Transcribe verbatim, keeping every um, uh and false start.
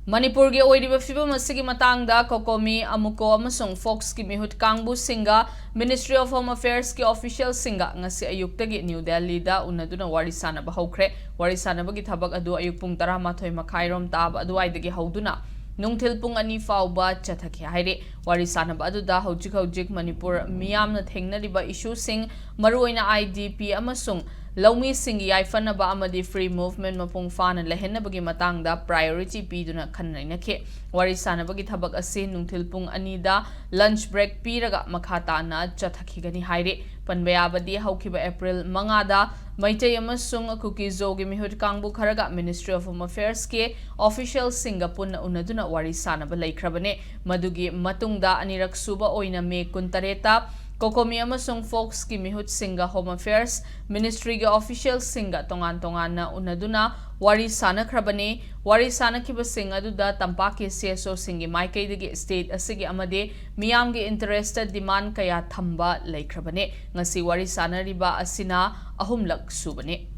ꯃꯅꯤꯄꯨꯔꯒꯤ ꯑꯣꯏꯔꯤꯕ ꯐꯤꯕꯝ ꯑꯁꯤꯒꯤ ꯃꯇꯥꯡꯗ COCOMI, AMUCO ꯑꯃꯁꯨꯡ ꯐꯣꯛꯁꯀꯤ ꯃꯤꯍꯨꯠ ꯀꯥꯡꯕꯨꯁꯤꯡꯒ Ministry of Home Affairsꯀꯤ officialꯁꯤꯡꯒ ꯉꯁꯤ ꯑꯌꯨꯛꯇꯒꯤ ꯅ꯭ꯌꯨ ꯗꯦꯜꯂꯤꯗ ꯎꯅꯗꯨꯅ ꯋꯥꯔꯤ ꯁꯥꯅꯕ ꯍꯧꯈ꯭ꯔꯦ꯫ ꯋꯥꯔꯤ ꯁꯥꯅꯕꯒꯤ ꯊꯕꯛ ꯑꯗꯨ ꯑꯌꯨꯛ ꯄꯨꯡ ꯇꯔꯥꯃꯥꯊꯣꯏ ꯃꯈꯥꯏꯔꯣꯝ ꯇꯥꯕ ꯑꯗꯨꯋꯥꯏꯗꯒꯤ ꯍꯧꯗꯨꯅ ꯅꯨꯡꯊꯤꯜ ꯄꯨꯡ ꯑꯅꯤ ꯐꯥꯎꯕ ꯆꯠꯊꯈꯤ ꯍꯥꯏꯔꯤ꯫ ꯋꯥꯔꯤ ꯁꯥꯅꯕ ꯑꯗꯨꯗ ꯍꯧꯖꯤꯛ ꯍꯧꯖꯤꯛ ꯃꯅꯤꯄꯨꯔ ꯃꯤꯌꯥꯝꯅ ꯊꯦꯡꯅꯔꯤꯕ issueꯁꯤꯡ, ꯃꯔꯨꯑꯣꯏꯅ IDP ꯑꯃꯁꯨꯡ ꯂꯧꯃꯤꯁꯤꯡꯒꯤ ꯌꯥꯏꯐꯅꯕ ꯑꯃꯗꯤ free movement ꯃꯄꯨꯡ ꯐꯥꯅ ꯂꯩꯍꯟꯅꯕꯒꯤ ꯃꯇꯥꯡꯗ priority ꯄꯤꯗꯨꯅ ꯈꯟꯅ ꯅꯩꯅꯈꯤ꯫ ꯋꯥꯔꯤ ꯁꯥꯅꯕꯒꯤ ꯊꯕꯛ ꯑꯁꯤ ꯅꯨꯡꯊꯤꯜ ꯄꯨꯡ ꯑꯅꯤꯗ lunch break ꯄꯤꯔꯒ ꯃꯈꯥ ꯇꯥꯅ ꯆꯠꯊꯈꯤꯒꯅꯤ ꯍꯥꯏꯔꯤ꯫ ꯄꯟꯕ ꯌꯥꯕꯗꯤ, ꯍꯧꯈꯤꯕ April ꯃꯉꯥꯗ ꯃꯩꯇꯩ ꯑꯃꯁꯨꯡ ꯀꯨꯀꯤ-ꯖꯣꯒꯤ ꯃꯤꯍꯨꯠ ꯀꯥꯡꯕꯨ ꯈꯔꯒ Ministry of Home Affairsꯀꯤ officialꯁꯤꯡꯒ ꯄꯨꯟꯅ ꯎꯅꯗꯨꯅ ꯋꯥꯔꯤ ꯁꯥꯅꯕ ꯂꯩꯈ꯭ꯔꯕꯅꯤ꯫ ꯃꯗꯨꯒꯤ ꯃꯇꯨꯡꯗ ꯑꯅꯤꯔꯛ ꯁꯨꯕ ꯑꯣꯏꯅ May ꯀꯨꯟꯇꯔꯦꯠꯇ COCOMI ꯑꯃꯁꯨꯡ ꯐꯣꯛꯁꯀꯤ ꯃꯤꯍꯨꯠꯁꯤꯡꯒ Home Affairs Ministryꯒꯤ officialꯁꯤꯡꯒ ꯇꯣꯉꯥꯟ ꯇꯣꯉꯥꯟꯅ ꯎꯅꯗꯨꯅ ꯋꯥꯔꯤ ꯁꯥꯅꯈ꯭ꯔꯕꯅꯤ꯫ ꯋꯥꯔꯤ ꯁꯥꯅꯈꯤꯕꯁꯤꯡ ꯑꯗꯨꯗ ꯇꯝꯄꯥꯛꯀꯤ CSOꯁꯤꯡꯒꯤ ꯃꯥꯏꯀꯩꯗꯒꯤ state ꯑꯁꯤꯒꯤ ꯑꯃꯗꯤ ꯃꯤꯌꯥꯝꯒꯤ interestꯇ demand ꯀꯌꯥ ꯊꯝꯕ ꯂꯩꯈ꯭ꯔꯕꯅꯤ꯫ ꯉꯁꯤ ꯋꯥꯔꯤ ꯁꯥꯅꯔꯤꯕ ꯑꯁꯤꯅ ꯑꯍꯨꯝꯂꯛ ꯁꯨꯕꯅꯤ꯫